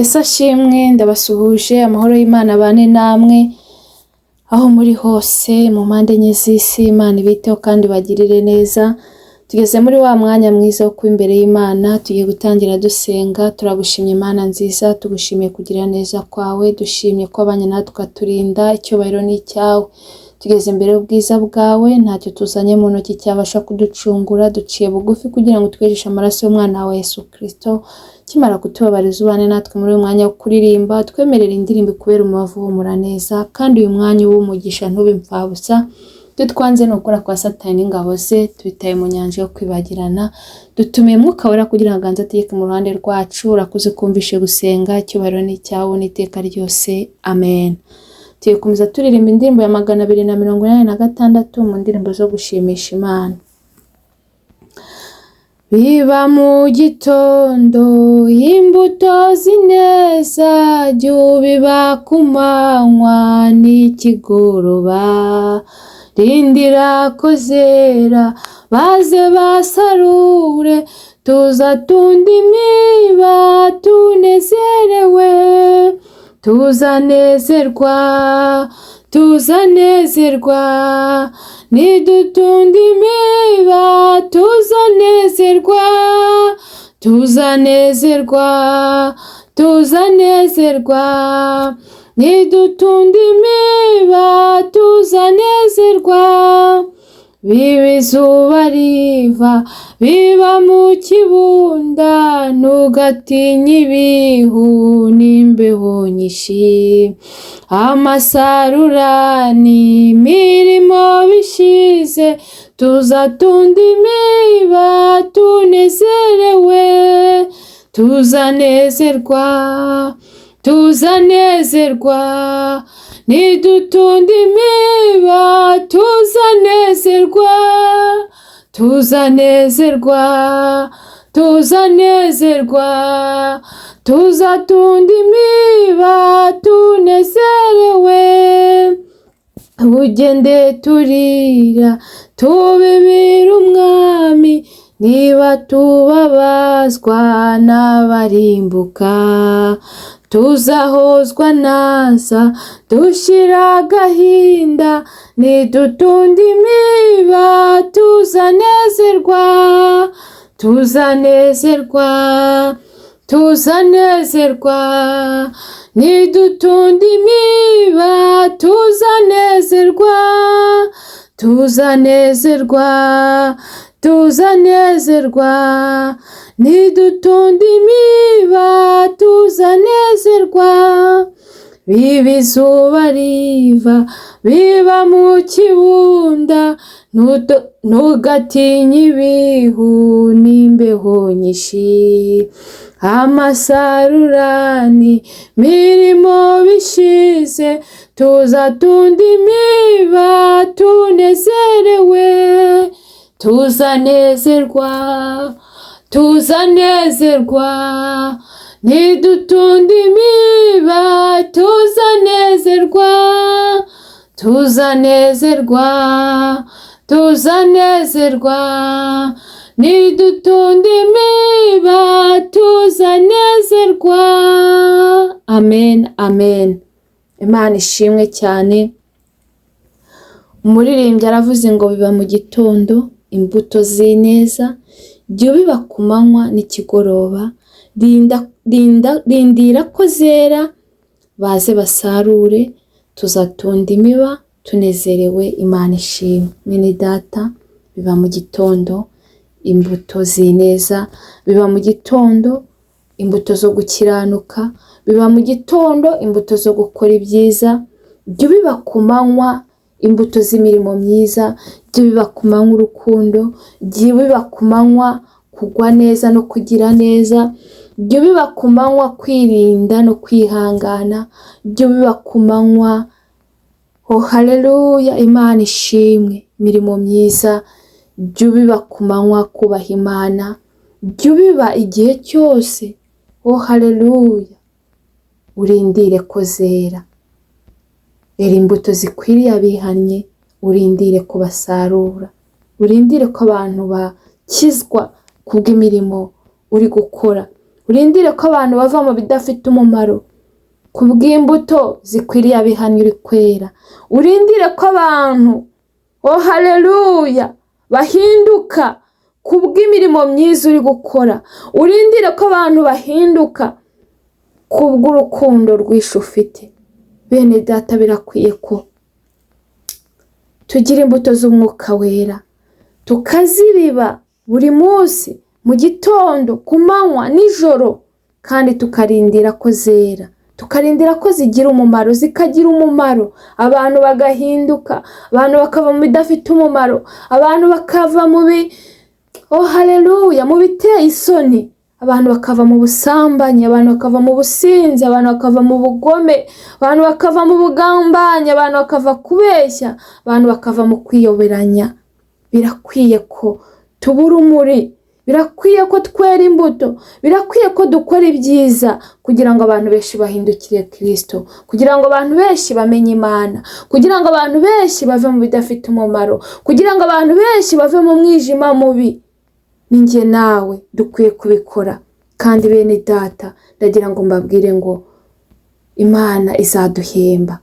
Yesu ashimwe, ndabasuhuje, amahoro y'Imana abane namwe aho muri hose mu mpande enye z'isi. Imana ibiteho kandi bagirire neza. Tugeze muri wa mwanya mwiza wo kuba imbere y'Imana, tugiye gutangira dusenga. Turagushimye Imana nziza, tugushimiye kugira neza kwawe, dushimye ko abanye natwe ukaturinda, icyubahiro ni icyawe. Tugeze imbere y'ubwiza bwawe, ntacyo tuzanye mu ntoki cyabasha kuducungura, duciye bugufi kugira ngo twejeshe amaraso y'umwana wawe Yesu Kristo. Kimara kutubabariza, ubane natwe muri uyu mwanya wo kuririmba, twemerere indirimbo ikubera umubavu uhumura neza, kandi uyu mwanya ube umugisha, ntube imfabusa. Ibyo twanze ni ukora kwa Satani n'ingabo ze, tubitaye mu nyanja yo kwibagirana. Dutumiye Mwuka Wera kugira ngo aganze ategeke mu ruhande rwacu. Urakoze kumvishe gusenga, icyubahiro ni icyawe n'iteka ryose, amen. Tugiye gukomeza turirimba indirimbo ya 286 mu ndirimbo zo gushimisha Imana. Biba mu gitondo imbuto z'ineza, jya ubiba ku manywa n'ikigoroba, rindira ko zera baze basarure, tuzatunda imiba tunezerewe, tuzanezerwa, tuzanezerwa, nidutunda imiba tuzanezerwa, tuzanezerwa, tuzanezerwa, nidutunda imiba tuzanezerwa. Biba izuba riva, biba mu kibunda, ntugatinye ibihu n'imbeho nyinshi, amasarura n'imirimo bishize, tuzatunda imiba tunezerewe, tuzanezerwa, tuzanezerwa, nidutunda imiba tuzanezerwa, tuzanezerwa, tuzanezerwa, tuzatunda imiba tunezerewe. Ugende turira tubibira umwami, niba tubabazwa n'abarimbuka, tuzahozwa naza dushira agahinda, nidutunda imiba tuzanezerwa, tuzanezerwa, tuzanezerwa, nidutunda imiba tuzanezerwa, tuzanezerwa, tuzanezerwa, nidutunda imiba tuzanezerwa. Biba izuba riva, biba mu kibunda, ntugatinye ibihu n'imbeho nyinshi, amasarura n'imirimo bishize, tuzatunda imiba tunezerewe, tuzanezerwa, tuzanezerwa, nidutunda imiba tuzanezerwa, tuzanezerwa, tuzanezerwa, nidutunda imiba tuzanezerwa. Amen, amen. Imana ishimwe cyane. Umuririmbyi aravuze ngo biba mu gitondo imbuto z'ineza, jya ubiba ku manywa n'ikigoroba, rindira ko zera baze basarure, tuzatunda imiba tunezerewe. Imana ishimwe. Mwene data, biba mu gitondo imbuto z'ineza, biba mu gitondo imbuto zo gukiranuka, biba mu gitondo imbuto zo gukora ibyiza, jya ubiba ku manywa imbuto z'imirimo myiza, jya ubiba ku manywa urukundo, jya ubiba ku manywa kugwa neza no kugira neza, jya ubiba ku manywa kwirinda no kwihangana, jya ubiba ku manywa. Oh haleluya, Imana ishimwe. Imirimo myiza, jya ubiba ku manywa kubaha Imana, jya ubiba igihe cyose. Oh haleluya, urindire ko zera, rera imbuto zikwiriye abihannye, urindire ko basarura, urindire ko abantu bakizwa kubw'imirimo uri gukora. Urindire ko abantu bava mu bidafite umumaro ku bw'imbuto zikwiriye abihannye uri kwera. Urindire ko abantu, oh haleluya, bahinduka ku bw'imirimo myiza uri gukora. Urindire ko abantu bahinduka ku bw'urukundo rwinshi ufite. Bene data, birakwiye ko tugira imbuto z'umwuka wera, tukazibiba buri munsi, mu gitondo, ku manywa, nijoro, kandi tukarindira ko zera, tukarindira ko zigira umumaro, zikagira umumaro, abantu bagahinduka, abantu bakava mu bidafite umumaro, abantu bakava mu bi, oh haleluya, mu biteye isoni, abantu bakava mu busambanyi, abantu bakava mu businzi, abantu bakava mu bugome, abantu bakava mu bugambanyi, abantu bakava kubeshya, abantu bakava mu kwiyoberanya. Birakwiye ko tuba urumuri, birakwiye ko twera imbuto, birakwiye ko dukora ibyiza kugira ngo abantu benshi bahindukire Kristo, kugira ngo abantu benshi bamenye Imana, kugira ngo abantu benshi bave mu bidafite umumaro, kugira ngo abantu benshi bave mu mwijima mubi. Ni njye nawe dukwiye kubikora. Kandi bene data, ndagira ngo mbabwire ngo Imana izaduhemba,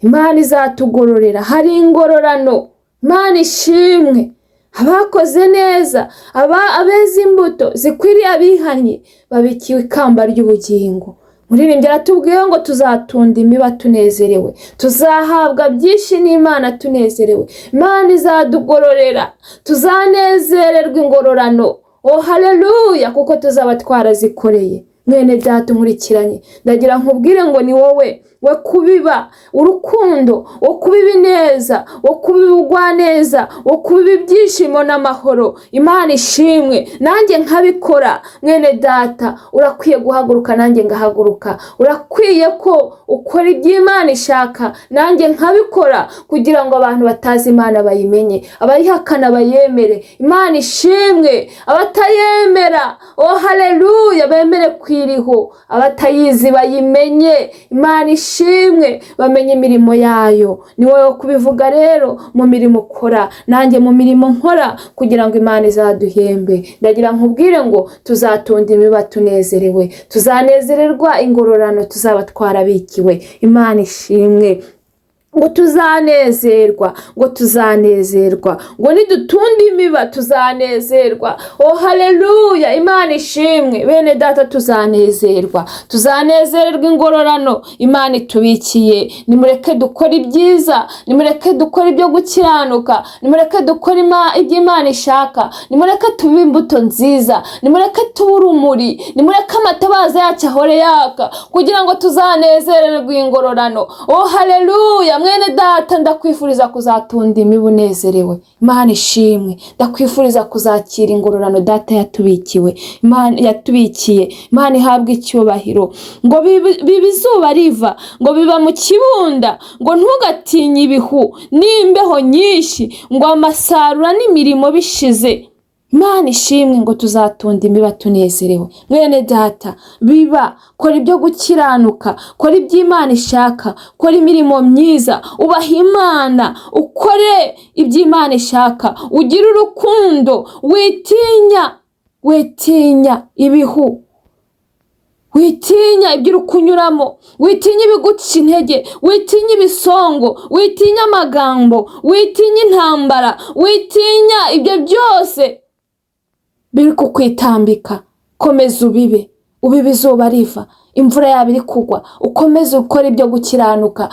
Imana izatugororera, hari ingororano. Imana ishimwe. Abakoze neza, abeza imbuto zikwiriye abihannye, babikiwe ikamba ry'ubugingo. Muririmbyi aratubwiye ngo tuzatunda imiba tunezerewe, tuzahabwa byinshi n'Imana tunezerewe. Imana izadugororera, tuzanezererwa ingororano. Oh haleluya, kuko tuzaba twarazikoreye. Mwene data unkurikiranye, ndagira nkubwire ngo ni wowe we kubiba urukundo, wo kubiba ineza, wo kubiba ubugwaneza, wo kubiba ibyishimo n'amahoro. Imana ishimwe, nanjye nkabikora. Mwene data, urakwiye guhaguruka, nanjye ngahaguruka. Urakwiye ko ukora ibyo Imana ishaka, nanjye nkabikora, kugira ngo abantu batazi Imana bayimenye, abayihakana bayemere. Imana ishimwe, abatayemera, oh haleluya, bemere kwiriho, abatayizi bayimenye. Imana ishimwe, bamenye imirimo yayo. Ni wowe kubivuga rero mu mirimo ukora, nanjye mu mirimo nkora, kugira ngo Imana izaduhembe. Ndagira nkubwire ngo tuzatunda imiba tunezerewe, tuzanezererwa ingororano tuzaba twarabikiwe. Imana ishimwe, ngo tuzanezerwa, ngo tuzanezerwa, ngo nidutunda imiba tuzanezerwa. Oh haleluya, Imana ishimwe. Bene data, tuzanezerwa, tuzanezererwa ingororano Imana itubikiye. Nimureke dukore ibyiza, nimureke dukore ibyo gukiranuka, nimureke dukore ibyo Imana ishaka, nimureke tube imbuto nziza, nimureke tube urumuri, nimureke amatabaza yacu ahore yaka, kugira ngo tuzanezererwe ingororano. Oh haleluya, mwene data, ndakwifuriza kuzatunda imibu unezerewe. Imana ishimwe, ndakwifuriza kuzakira ingororano data yatubikiwe, Imana yatubikiye. Imana ihabwe icyubahiro. Ngo biba izuba riva, ngo biba mu kibunda, ngo ntugatinye ibihu n'imbeho nyinshi, ngo amasarura n'imirimo bishize. Imana ishimwe, ngo tuzatunda imiba tunezerewe. Mwene data, biba, kora ibyo gukiranuka, kora ibyo Imana ishaka, kora imirimo myiza, ubaha Imana, ukore ibyo Imana ishaka, ugire urukundo, witinya, witinya ibihu, witinya ibyo uri kunyuramo, witinya ibiguca intege, witinya ibisongo, witinya amagambo, witinya intambara, witinya ibyo byose biri kukwitambika. Komeza ubibe, ubibe izuba riva, imvura yaba iri kugwa, ukomeze ukore ibyo gukiranuka.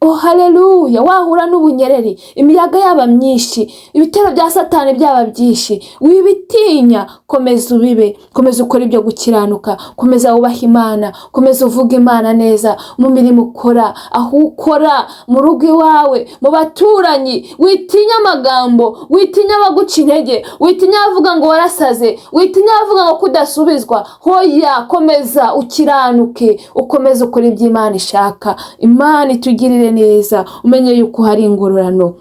Oh haleluya, wahura n'ubunyereri, imiyaga yaba myinshi, ibitero bya Satani byaba byinshi, wibitinya, komeza ubibe, komeza ukore ibyo gukiranuka, komeza wubahe Imana, komeza uvuge Imana neza mu mirimo ukora, aho ukora, mu rugo iwawe, mu baturanyi. Witinya amagambo, witinya abaguca intege, witinya abavuga ngo warasaze, witinya abavuga ngo kudasubizwa. Hoya, komeza ukiranuke, ukomeze ukore ibyo Imana ishaka. Imana itugirire neza, umenye yuko hari ingororano.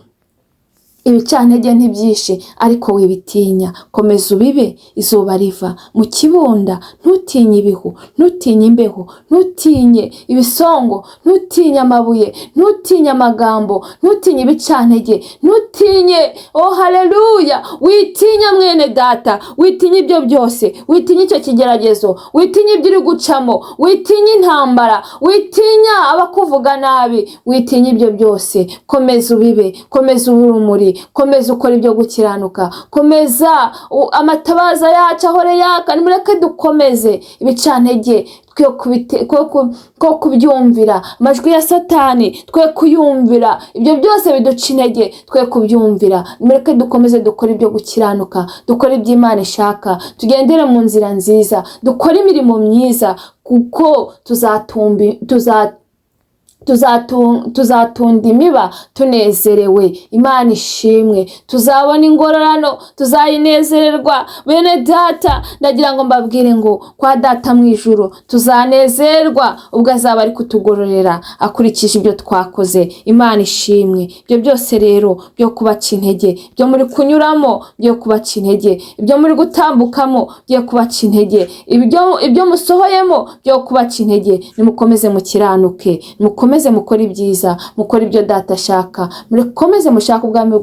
Ibicantege ntibyishe, ariko wibitinya, komeza ubibe izuba riva mu kibunda. Ntutinye ibihu, ntutinye imbeho, ntutinye ibisongo, ntutinye amabuye, ntutinye amagambo, ntutinye ibicantege, ntutinye. Oh haleluya! Witinya mwene data, witinya ibyo byose, witinya icyo kigeragezo, witinya ibyo uri gucamo, witinya intambara, witinya abakuvuga nabi, witinya ibyo byose. Komeza ubibe, komeza urumuri, komeza ukora ibyo gukiranuka, komeza amatabaza yacu ahore yaka. Nimureke dukomeze ibicantege twe kubyumvira, amajwi ya Satani twe kuyumvira, ibyo byose biduca intege twe kubyumvira. Nimureke dukomeze dukore ibyo gukiranuka, dukore ibyo Imana ishaka, tugendere mu nzira nziza, dukore imirimo myiza, kuko tuzatunda imiba tunezerewe. Imana ishimwe, tuzabona ingororano, tuzayinezererwa. Bene data, ndagira ngo mbabwire ngo kwa data mu ijuru tuzanezerwa ubwo azaba ari kutugororera akurikije ibyo twakoze. Imana ishimwe. Ibyo byose rero byo kubaca intege, ibyo muri kunyuramo byo kubaca intege, ibyo muri gutambukamo byo kubaca intege, ibyo musohoyemo byo kubaca intege, nimukomeze mukiranuke, mukomeze mukore ibyiza, mukore ibyo data ashaka, mukomeze mushake ubwami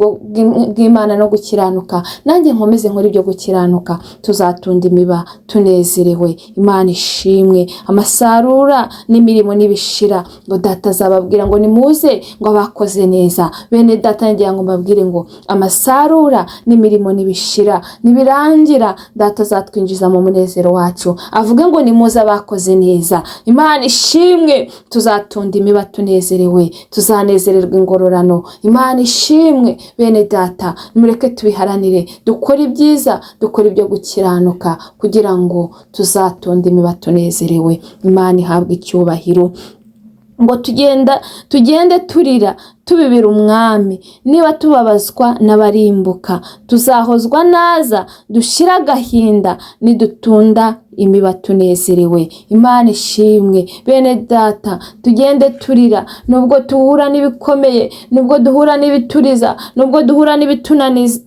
bw'Imana no gukiranuka. Nanjye nkomeze nkore ibyo gukiranuka, tuzatunda imiba tunezerewe. Imana ishimwe. Amasarura n'imirimo n'ibishira, ngo data azababwira ngo nimuze, ngo abakoze neza. Bene data, ngira ngo mbabwire ngo amasarura n'imirimo n'ibishira, nibirangira data azatwinjiza mu munezero wacu, avuge ngo nimuze abakoze neza. Imana ishimwe, tuzatunda imiba tunezerewe, tuzanezererwa ingororano. Imana ishimwe. Bene data, nimureke tubiharanire, dukore ibyiza, dukore ibyo gukiranuka, kugira ngo tuzatunde imiba tunezerewe. Imana ihabwe icyubahiro. Ngo tugende turira tubibira umwami, niba tubabazwa n'abarimbuka, tuzahozwa naza dushire agahinda nidutunda imiba tunezerewe. Imana ishimwe. Bene data, tugende turira nubwo duhura n'ibikomeye, nubwo duhura n'ibituriza, nubwo duhura n'ibitunaniza,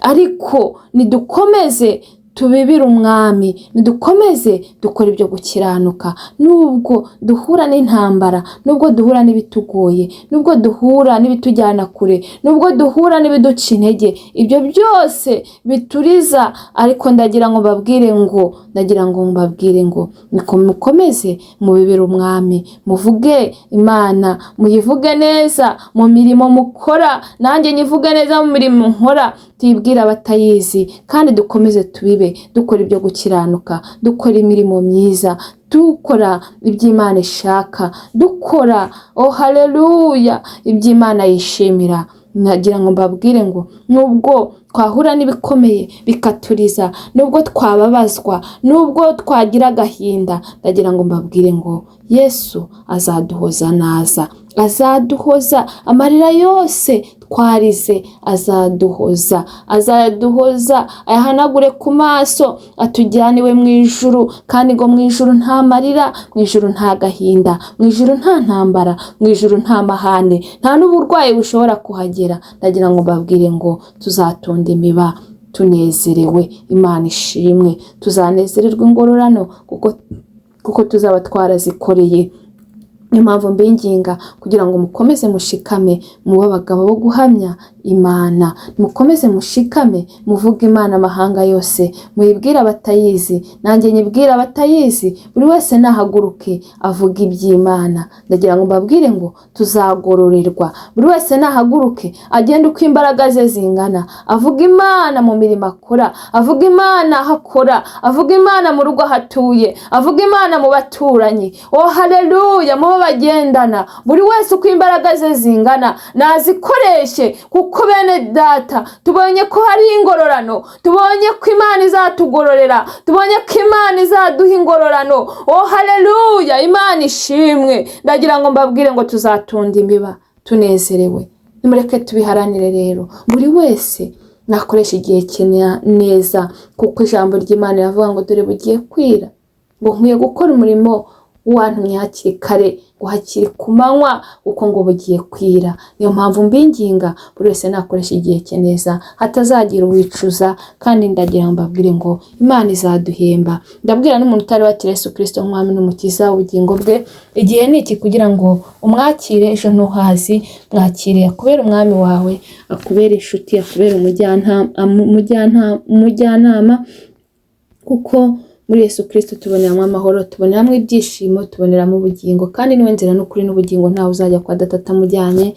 ariko nidukomeze tubibire umwami, nidukomeze dukore ibyo gukiranuka. Nubwo duhura n'intambara, nubwo duhura n'ibitugoye, nubwo duhura n'ibitujyana kure, nubwo duhura n'ibiduca intege, ibyo byose bituriza, ariko ndagira ngo mbabwire ngo, ndagira ngo mbabwire ngo mukomeze mubibire umwami, muvuge Imana, muyivuge neza mu mirimo mukora, nanjye nyivuge neza mu mirimo nkora, tuyibwire abatayizi, kandi dukomeze tubibe dukora ibyo gukiranuka, dukora imirimo myiza, dukora iby'Imana ishaka, dukora, oh haleluya, iby'Imana yishimira. Nagira ngo mbabwire ngo nubwo twahura n'ibikomeye bikaturiza, nubwo twababazwa, nubwo twagira agahinda, ndagira ngo mbabwire ngo Yesu azaduhoza naza, azaduhoza amarira yose twarize, azaduhoza, azaduhoza ayahanagure ku maso, atujyane iwe mu ijuru. Kandi ngo mu ijuru nta marira, mu ijuru nta gahinda, mu ijuru nta ntambara, mu ijuru nta mahane, nta n'uburwayi bushobora kuhagera. Ndagira ngo mbabwire ngo tuzatunda imiba tunezerewe. Imana ishimwe, tuzanezererwa ingororano kuko tuzaba twarazikoreye. Niyo mpamvu mbinginga kugira ngo mukomeze mushikame, mube abagabo bo guhamya Imana, mukomeze mushikame, muvuge Imana amahanga yose, muyibwire abatayizi, nanjye nyibwire abatayizi, buri wese nahaguruke avuge iby'Imana. Ndagira ngo mbabwire ngo tuzagororerwa, buri wese nahaguruke agende uko imbaraga ze zingana, avuge Imana mu mirimo akora, avuge Imana aho akora, avuge Imana mu rugo aho atuye, avuge Imana mu baturanyi. Oh haleluya, mubo bagendana, buri wese uko imbaraga ze zingana nazikoreshe, kuko bene data tubonye ko hari ingororano, tubonye ko Imana izatugororera, tubonye ko Imana izaduha ingororano. Oh haleluya, Imana ishimwe. Ndagira ngo mbabwire ngo tuzatunda imiba tunezerewe. Nimureke tubiharanire rero, buri wese nakoresha igihe cye neza, kuko ijambo ry'Imana riravuga ngo dore bugiye kwira, ngo nkwiye gukora umurimo w'uwantumye hakiri kare, ngo hakiri ku manywa, kuko ngo bugiye kwira. Niyo mpamvu mbinginga buri wese nakoresha igihe cye neza, hatazagira uwicuza. Kandi ndagira ngo mbabwire ngo Imana izaduhemba. Ndabwira n'umuntu utari wakira Yesu Kristo nk'umwami n'umukiza w'ubugingo bwe, igihe ni iki kugira ngo umwakire, ejo ntuhazi. Mwakire akubere umwami wawe, akubere inshuti, akubere umujyanama, kuko muri Yesu Kristo tuboneramo amahoro, tuboneramo ibyishimo, tuboneramo ubugingo. Kandi niwe nzira n'ukuri n'ubugingo, ntawe uzajya kwa Data atamujyanye.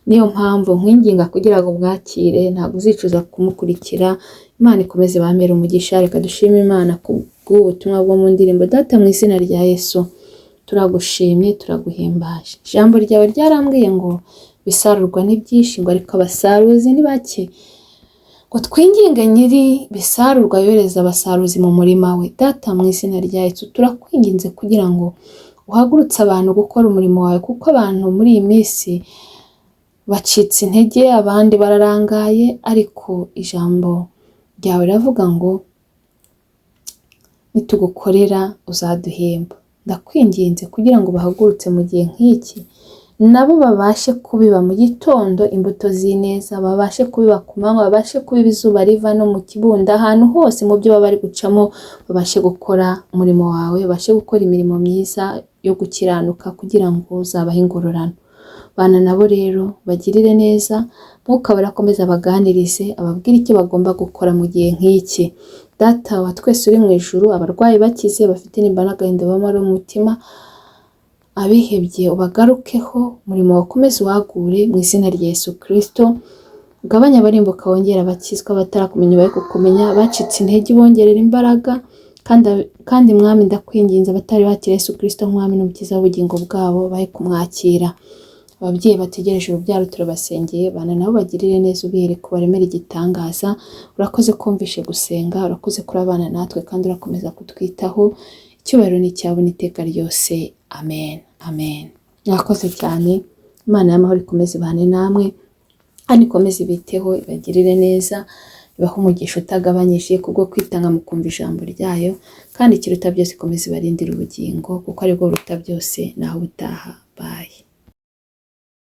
Niyo mpamvu nkwinginga kugira ngo mwakire, ntabwo uzicuza kumukurikira. Imana ikomeze bamere umugisha. Reka dushime Imana kubw'ubutumwa bwo mu ndirimbo. Data, mu izina rya Yesu turagushimye, turaguhimbaje. Ijambo ryawe ryarambwiye ngo bisarurwa ni byinshi, ngo ariko abasaruzi ni bake, ngo twinginge nyiri bisarurwa yohereza abasaruzi mu murima we. Data, mu izina rya Yesu turakwinginze kugira ngo uhagurutse abantu gukora umurimo wawe, kuko abantu muri iyi minsi bacitse intege, abandi bararangaye, ariko ijambo ryawe riravuga ngo nitugukorera uzaduhemba. Ndakwinginze kugira ngo bahagurutse mu gihe nk'iki, nabo babashe kubiba mu gitondo imbuto z'ineza, babashe kubiba ku manywa, babashe kubiba izuba riva no mu kibunda, ahantu hose mu byo baba bari gucamo, babashe gukora umurimo wawe, babashe gukora imirimo myiza yo gukiranuka kugira ngo uzabahe ingororano. Bana nabo rero bagirire neza, Mwuka Wera akomeze abaganirize, ababwire icyo bagomba gukora mu gihe nk'iki. Data wa twese uri mu ijuru, abarwayi bakize, bafite intimba n'agahinda bamara umutima, abihebye ubagarukeho, umurimo wakomeze uwagure mu izina rya Yesu Kristo. Ugabanye abarimbuka, wongere abakizwa, batarakumenya bari kukumenya, abacitse intege ubongerera imbaraga. Kandi Mwami ndakwinginze, abatari bakira Yesu Kristo nk'Umwami n'Umukiza w'ubugingo bwabo bahe kumwakira. Ababyeyi bategereje urubyaro turabasengeye, bana nabo bagirire neza, ubihereke ubaremere igitangaza. Urakoze kumvishe gusenga, urakoze kuri abana natwe, kandi urakomeza kutwitaho. Icyubahiro ni icyawe n'iteka ryose. Amen, amen. Mwakoze cyane. Imana y'amahoro ikomeze ibane namwe, kandi ikomeze ibiteho, ibagirire neza, ibahe umugisha utagabanyije kubwo kwitanga mukumva ijambo ryayo, kandi ikiruta byose ikomeze ibarindire ubugingo, kuko aribwo buruta byose. Naho ubutaha.